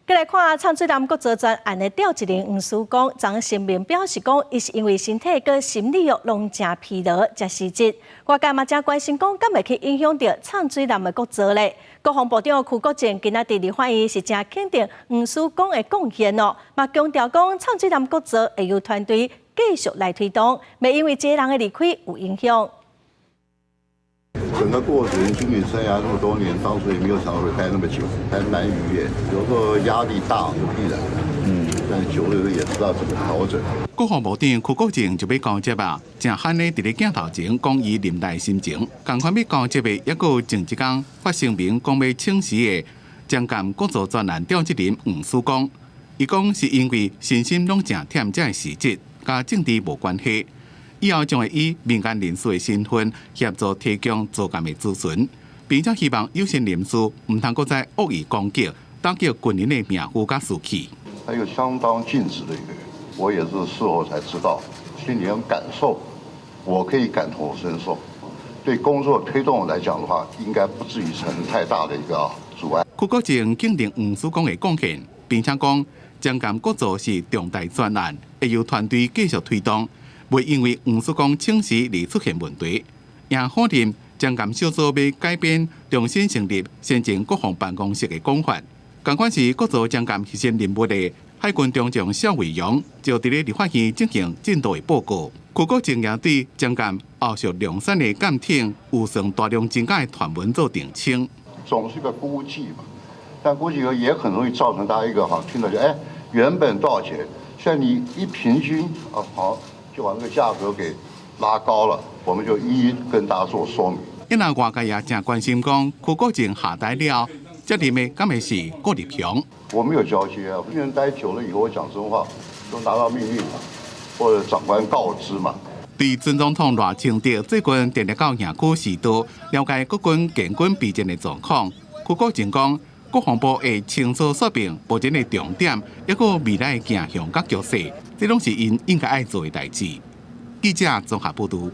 過來看藏水艦國造專案的召集人黃思光，昨聲明表示講，伊是因為身體佮心理哦攏誠疲勞，才辭職。外界嘛誠關心講，敢會去影響著藏水艦的國造咧？國防部長邱國正今仔佇立法院是誠肯定黃思光的貢獻哦，嘛強調講藏水艦國造會由團隊繼續來推動，袂因為一個人的離開有影響。整個過程，軍旅生涯那麼多年，當初也沒有想到會待那麼久，還蠻愉悅。有時候壓力大是必然的，但久了也知道怎麼調整。國防部長邱國正就欲交接啊，誠罕的佇咧鏡頭前講伊忍耐心情，仝款欲交接的，抑閣有前一工發聲明講欲請辭的，將艦國造專案召集人黃思光，伊講是因為身心攏誠忝才會辭職，佮政治無關係。以後將會以民間人士的身份協助提供造艦的諮詢，並且希望有心人士毋通閣再惡意攻擊，打擊軍人的名譽佮士氣。他有相當盡職的一個人，我也是事後才知道，心裡感受，我可以感同身受。對工作推動來講的話，應該不至於成太大的一個阻礙。邱國正肯定黃思光的貢獻，並且講將艦國造是重大專案，會由團隊繼續推動。袂因為黃思光請辭而出現問題，也否認將艦小組欲改編重新成立先進國防辦公室的講法。仝款是國造將艦核心任務的海軍中將蕭偉陽，就佇咧立法院進行進度的報告。邱國正也對將艦後續量產的艦艇預算大量增加的傳聞做澄清。總是一個估計嘛，但估計也很容易造成大家一個哈聽到就原本多少錢，現在你一平均啊好，就把那個價格給拉高了，我們就一一跟大家做說明。因為外界也誠關心講，邱國正下台了，接任的敢會是郭立雄？我沒有交接啊，因為待久了以後，我講真話，都拿到命令嘛，或者長官告知嘛。對前總統賴清德最近定定到營區視導，了解國軍建軍備戰的狀況。邱國正講，國防部會清楚說明目前的重點，抑閣未來的行向佮局勢，這攏是𪜶應該愛做的代誌。記者綜合報導。